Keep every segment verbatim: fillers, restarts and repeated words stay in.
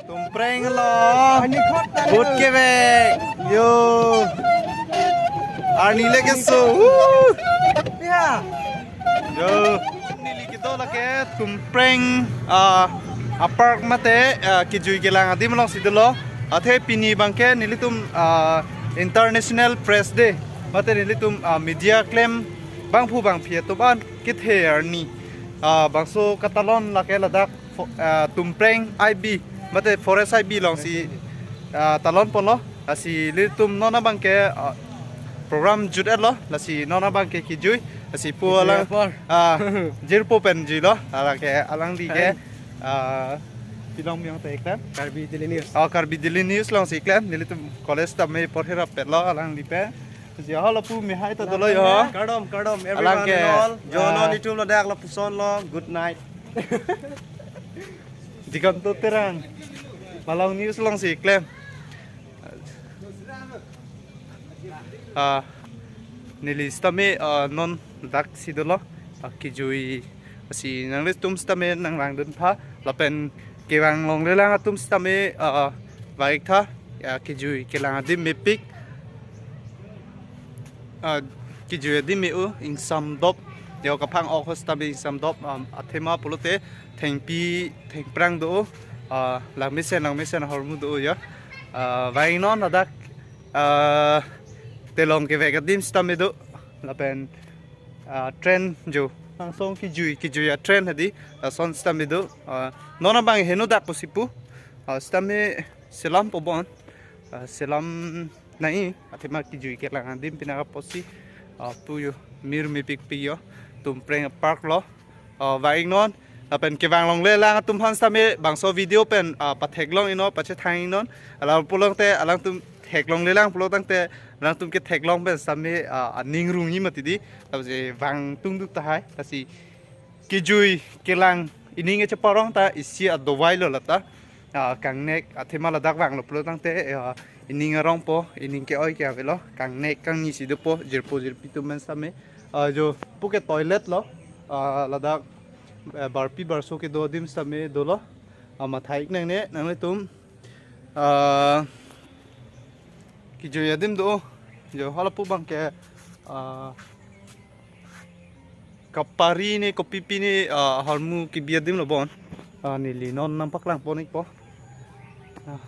Tumpreng lo. Ani khot ta. Vote kevek. Yo. Arni le keso. Woo. Ya. Yo. Neli kedo lake Tumpreng, ah, apark mate, ah, kejui kelang adim alongsi dolo. Athe pini abangke nelitum, ah, International Press Day. Mate nelitum, ah, media klem bangphu bangphi atum an kethe arni, ah, bangso katalon lake ladak fo-, ah, Tumpreng I B, mate Forest I B alongsi, ah, talon ponlo, lasi nelitum non abangke, ah, program jut-etlo, lasi non abangke kejui, lasi pu alang, ah, jirpo pen juilo, alangke, alangli ke, ah, pilong miong te klem. Karbi Daily News. Oh, Karbi Daily News alongsi klem, nelitum college tame porhirap petlo, alangli pen. Lasi ho lapu mehai ta dolo yo. Kardom, kardom, everyone. Alangke, and all. Jo, ah, non itum ladak lapuson lo. Good night. Dikanto Terang. Malong News alongsi klem. Ah, neli sitame, ah, non daksi dolo. Ah, kejui. Lasi nanglitum sitame nanglangdun tha. Lapen kevang longlelang atum sitame, ah, vang-ik tha. Ya, kejui kelang adim mepik. Ah, kejui adim me-o, ingsamdop. Yo, kaphang-ok ahut sitame ingsamdop, um, athema pulote thengpi thengphrang do, ah, langmesen langmesen ahormu do yo. Ah, vang-iknon ladak, ah, telong kevek adim sitame do. Lapen, ah, train jo. Angsong kejui, kejui a-train hadi, ah, lason sitame do. Ah, non abang henodak pusi pu. Ah, sitame selam po bon. Ah, selam nai, athema kejui kelang adim pinaka pusi, ah, pu yo, mir mepikpi yo, Tumpreng apark lo, ah, vang-iknon, lapen kevang longlelang atum aphan sitame bangso video pen, ah, patheklong-iknon, pachethang-iknon, alang pulote, alangtum theklonglelang pulo tangte, alangtum ketheklong pen sitame, ah, aning rung-ik mati di, lasi vangtungduk tahai, lasi kejui kelang ining kecheparong ta isi adovai lo lata. Ah, kangnek athema ladak vanglo pulo tangte, ah, ining arongpo, ining ke-oi ke avelo, kangnek kangni si dopo, jirpo jirpi atum pen sitame. Ah, jo, puke toilet lo, ah, ladak, eh, barpi barso kedo adim sitame dolo. Ah, mathai-ik nangne, nanglitum. Ah, kejui adim do, jo, ho lapu abangke, ah, kapari ne kopipi ne, ah, ahormu kebi adim lo bon. Ah, neli non nangpaklang pon-ikpo. Ah.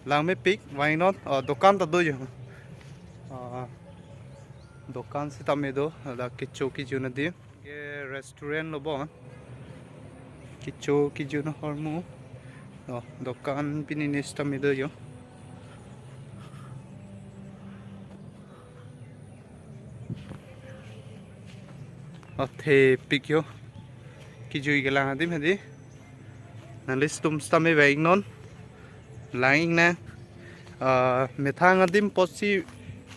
Lang mepik, vang-iknon, ah, dokan ta do yo. Ah, dokan sitame do, ladak kecho kejun adim. Ke restaurant lo bon. Kecho kejun ahormu. Oh, dokan pini ne sitame do yo. Oh, thepik yo. Kejui kelang adim hadi. Nanglitum sitame vang-iknon. Lang-iknang. Ah, methang adim pusi,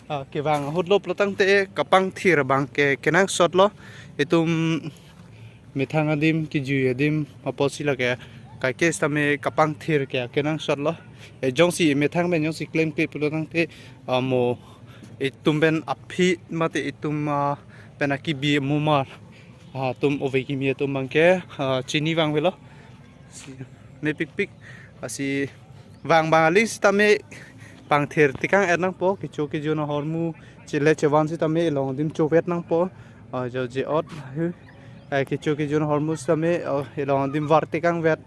ah, kevang ahut lo pulo tangte kapangthir abangke kenangsot lo. Itum methang adim, kejui adim, apotsi lake kaike sitame kapangthir ke kenangsot lo. Eh, jongsi methang pen jongsi klemkle pulo tangte, ah, mo itum pen aphi mate itum, ah, pen akebi mumar. Ah, atum ove kimi atum abangke, ah, chini vangvelo. Si, mepikpik, ah, si vang abang aling sitame pangthir tekang-et nangpo, kecho kejun ahormu, chele chevan sitame elong adim chovet nangpo, ah, jo je-ot, hu, eh, kecho kejun ahormu sitame, oh, elong adim var tekangvet,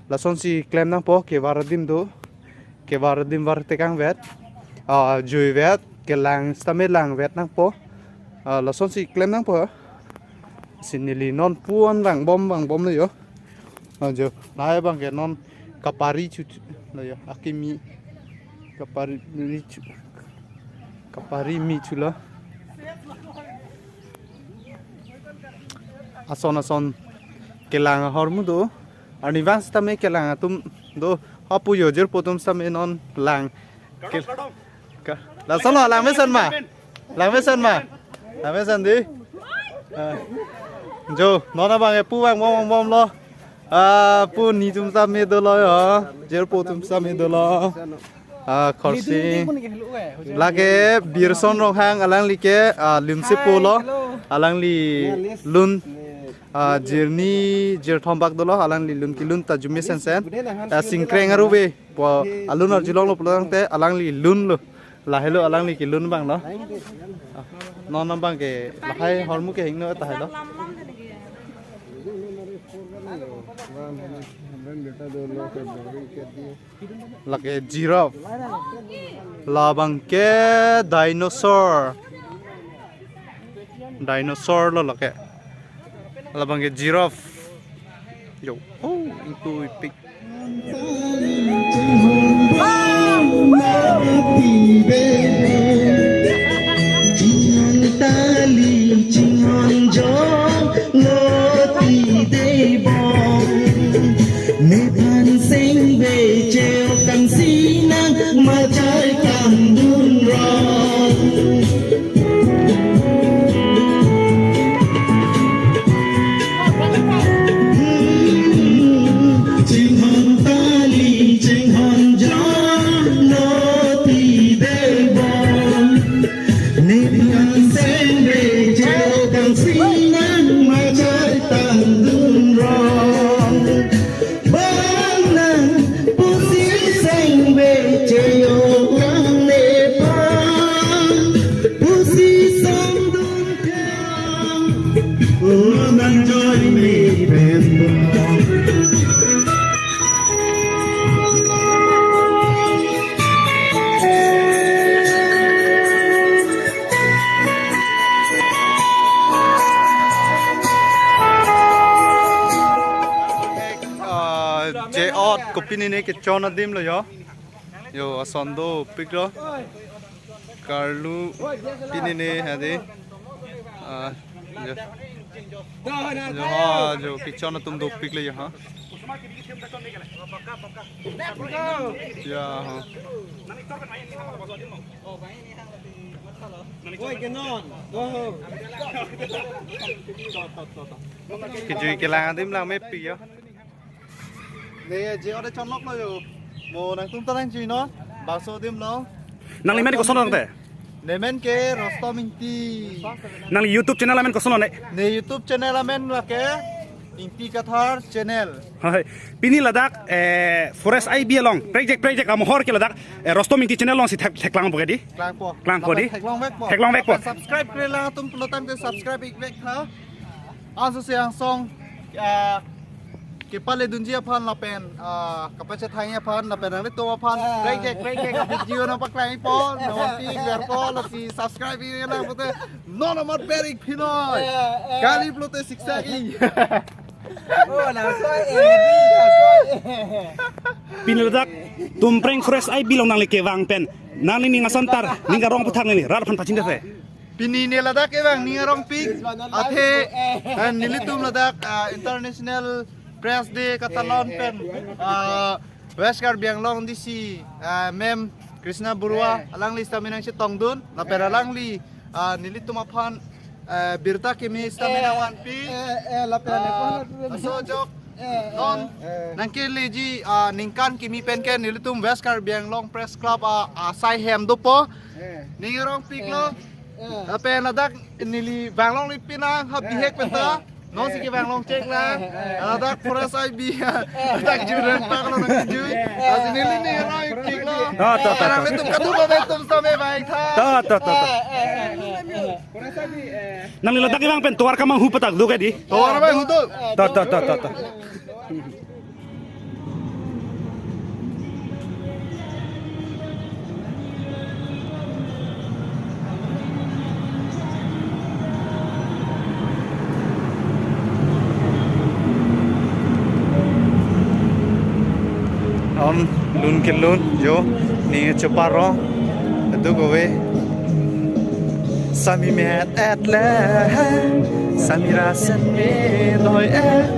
lasonsi klem nangpo, kevar adim do, kevar adim var tekangvet, ah, juivet, kelang sitame langvet nangpo, ah, lasonsi klem nangpo, si neli non pu-an vangbom vangbomlo yo. Ah, jo, lahai abangke non kapari chu chu lo yo, akimi kapari mi chu, kapari mi chu lo. Ason ason kelang ahormu do, arnivang sitame kelang atum do, ho pu yo jirpo atum sitame non lang. Ke-, ka-, lason lo, langmesen ma? Langmesen ma? Langmesen di? Ah. Jo, non abangke pu vangbom vangbomlo. Ah, pu ni atum sitame dolo yo. Jirpo atum sitame dolo. Ah, Khorsing. Lake Birson Ronghang alangli ke, ah, lunsepo lo. Alangli lun. Ah, jirni jirthom bak dolo, alangli lun kelun ta jume sensen. Ah, singkreng aruve po alun arjulonglo pulotangte alangli lunlo. Lahelo alangli kelun abanglo. Ah, non abangke lahai hormu kehingno tahai lo. Lake giraffe. Labangke dinosaur. Dinosaur lo lake. Labangke giraffe. Yo, oh, ingtuipik. Chinghon tali, chinghon jong, lo ti dei bom. Nephan sengve cheo kangsinang machai kangdun rong. Chinghon tali, chinghon jong, lo ti dei bom. Nephan sengve cheo kangsinang machai kangdun rong. Bang nang pusi sengve cheo kang nephan, pusi sangdun thang, unan joy me pen bang. Ah, je-ot kopinine kechon adim lo yo. Yo, ason dopiklo. Karlu pinine hadi. Ah, yo. Yo, ha, yo, kechon atum dopiklo yo, ha. Ya, ha. Kejui kelang adim lang mepik yo. Ne je-ot chonloklo yo. Mo nangtum ta nangjuinon. Bangso adim lo. Nangli men koson tangte? Ne men ke Rostom Ingti. Nangli YouTube channel amen koson ne? Ne YouTube channel amen lake Ingti Kathar channel. Hai. Pini ladak, eh, Forest I B along. Prek jek, prek jek amohor ke ladak. Eh, Rostom Ingti channel alongsi thek, theklangpo ke dei? Klangpo. Klangpo dei? Theklongvekpo. Theklongvekpo. Subscribe kre lang atum pulotangte subscribe ikvek tha. Aso se angsong, ah, kepaledunji aphan lapen, ah, kapachethangji aphan lapen nanglitum aphan, ah, prek jek, prek jek video nangpaklangpo, nangpi verpo, lasi subscribe iknang pute, non amat ber ik phinoi. Eh, eh. Kali pulote siksa ik. Oh, laso eh, laso eh. Pini ladak Tumpreng Forest I B along nangli kevang pen, nangli ning ason tar, ning arong aputhak neli rat aphan pachini te. Pini ne ladak kevang ning arongpik, athe, eh, nelitum ladak, ah, International Press Day katalon pen, ah, West Karbi Anglong D C, ah, Ma'am Krishna Baruah, alangli sitame nangchetongdun, lapen alangli, ah, nelitum aphan, ah, birta keme sitame nangvanpi, eh, eh, lapen, ah, laso ajok, eh, non, eh, nangkeleji, ah, ningkan kimi pen ke nelitum West Karbi Anglong Press Club, ah, asai hem dopo, eh, ning arongpiklo. Eh. Lapen ladak neli vanglongri pinang ha bihek penta. Nonsi kevanglong chek lang. Eh. Ladak Forest I B. Ladak jurang paklo nangkejui. Lasi neli ning arongpiklo. To, to, to, to. Nangtum kadokave atum sitame vang tha. To, to, to, to. Eh, eh, eh, eh. Nangli ladak kevang pen tovar kamanghu aputhak do ke dei? Tovar kamanghu do. To, to, to, to, to. Non lun kelun yo, ning cheparo, dokave. Sami met et le, sami rasen me doi et.